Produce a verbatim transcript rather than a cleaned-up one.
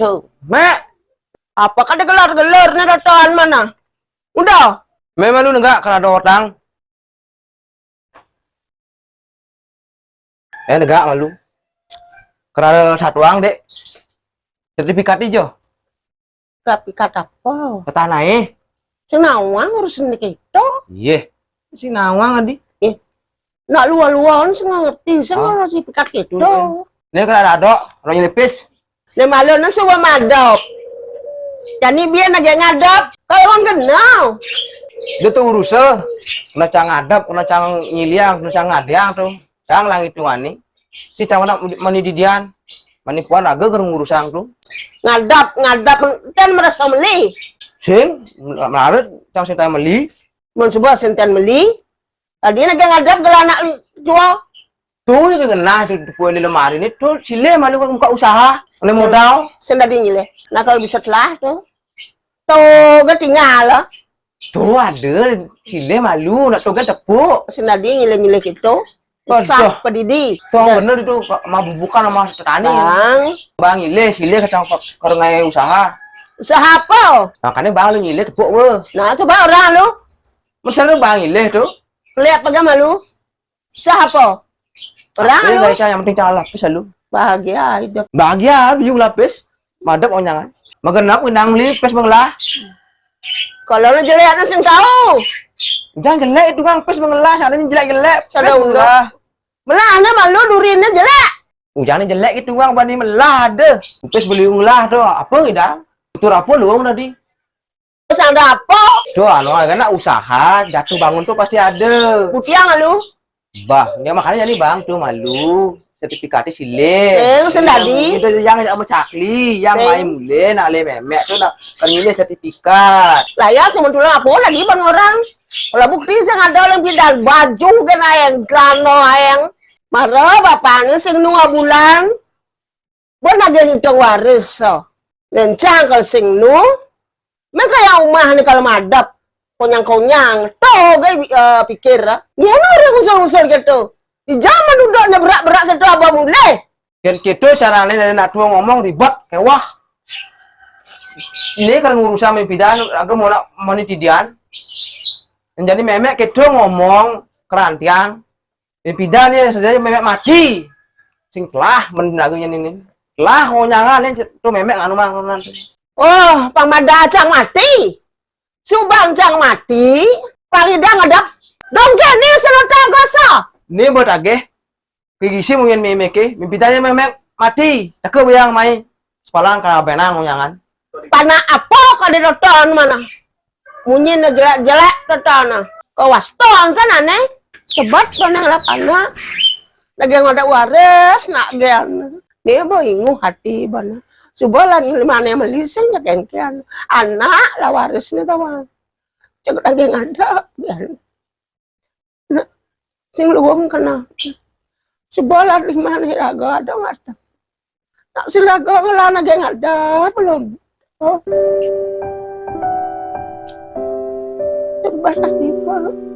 Tuh. Mak, apa kada gelar-gelar né datangan mana? Udah. Memang lu negak kalau ada utang. Eh, negak malu. Kerana satuang, Dek. Sertifikat ijo. Sertifikat apa? Petanahe. Sing nawang urusan kita. Iye. Sing nawang adi. Eh, nak lua-luaon sing ngerti, sing sertifikat kita. Nek kerana ada, orang nyelipis. Né malu né suba madep. Jani biar aja ngadep. Kalau orang kenal. Dia tuh urusan. Kena cang ngadep, kena cang nyiliang, kena cang ngadiang tuh. Cang lang itu ani. Si cang nak mani didian. Mani puan raga kerung urusan tuh. Ngadep, ngadep, kan merasa meli. Sing, melarat, cang sinta meli. Mun suba sinten meli. Tadi lagi ngadep gelah anak tua. Tuh, ini genah tuh, tuh, di lemari ini tuh, sile malu buka usaha, oleh modal. Sendadi nyilih. Nah, kalau bisa telah tuh. Tuh, gak tinggal lah. Tuh ada, sile malu, nak tuh gak tepuk. Sendadi nyilih-nyilih gitu. Usah pedidi. Tuh bener itu, mau bubukan sama petani. Bang. Bang nyilih, sile kacang kor-, korengai usaha. Usaha apa? Makanya bang lu nyilih tepuk, weh. Nah, coba orang lu. Masa lu bang nyilih tuh? Lihat apa gak malu? Usaha apa? Orang lu. Yang penting cang lapis lu. Bahagia hidup. Bahagia, biung lapis. Madep onyangan. Magenap ngendang meli pes mengelah. Kalau lu jelek, lu sing tahu. Jangan jelek itu, Kang, pes mengelah, sana ini jelek-jelek. Sada pes mengelah. Melah, ana malu durinya jelek. Ujannya jelek itu, Kang, bani melah ada. Pes beli ulah tuh, apa gitu? Itu apa lu tadi? Terus ada apa? Tuh, anu, karena usaha, jatuh bangun tuh pasti ada. Putiang lu? Bah, ya makanya jadi bang tuh malu. Sertifikatnya sile. Eh, sendadi. Itu yang sama cakli, yang main mule, nak le memek tuh nak kan ini sertifikat. Lah ya, sementara apa lagi bang orang? Kalau bukti saya ada orang pindah baju kan ayang, celana ayang. Mara bapaknya sing nunggu bulan. Bon aja ngitung waris, so. Rencang kalau sing nu, men kaya umah ni kalau madep, konyang-konyang, to gai, eh, pikir, ah. Dia nu orang usul-usul gitu. Di zaman udah berak-berak gitu, abah mulai. Dan gitu caranya dari nak tua ngomong ribet, kewah. Ini kan urusan mimpidan, aku mau nak mau ni tidian. Jadi memek gitu ngomong kerantian. Pidan ya saja memek mati. Sing telah men laganya ini. Telah ngonyangan ni tu memek nganu mah nganu. Oh, pamada cang mati. Subang cang mati. Pangidang ngadap. Dongke ni selota gosa. Ni buat ageh. Kegisi mungkin memek ke. Mimpidan memek mati. Taka biang mai. Sepalang ka benang ngonyangan. Pana apa ka di doton mana? Munyi na jelek-jelek doton na. Ka waston sana ne. Sebab kena lah pana. Lagi ada waris nak gen. Dia bo inguh hati bana. Suba lah ni mana yang melising ya kengkian. Anak lah waris ni tawa. Cek lagi ngadap gen. Nah, sing luwung kena. Suba lah ni mana raga ada ngadap. Nak sing raga ngelana gen ada belum? Oh. Coba lagi, Pak.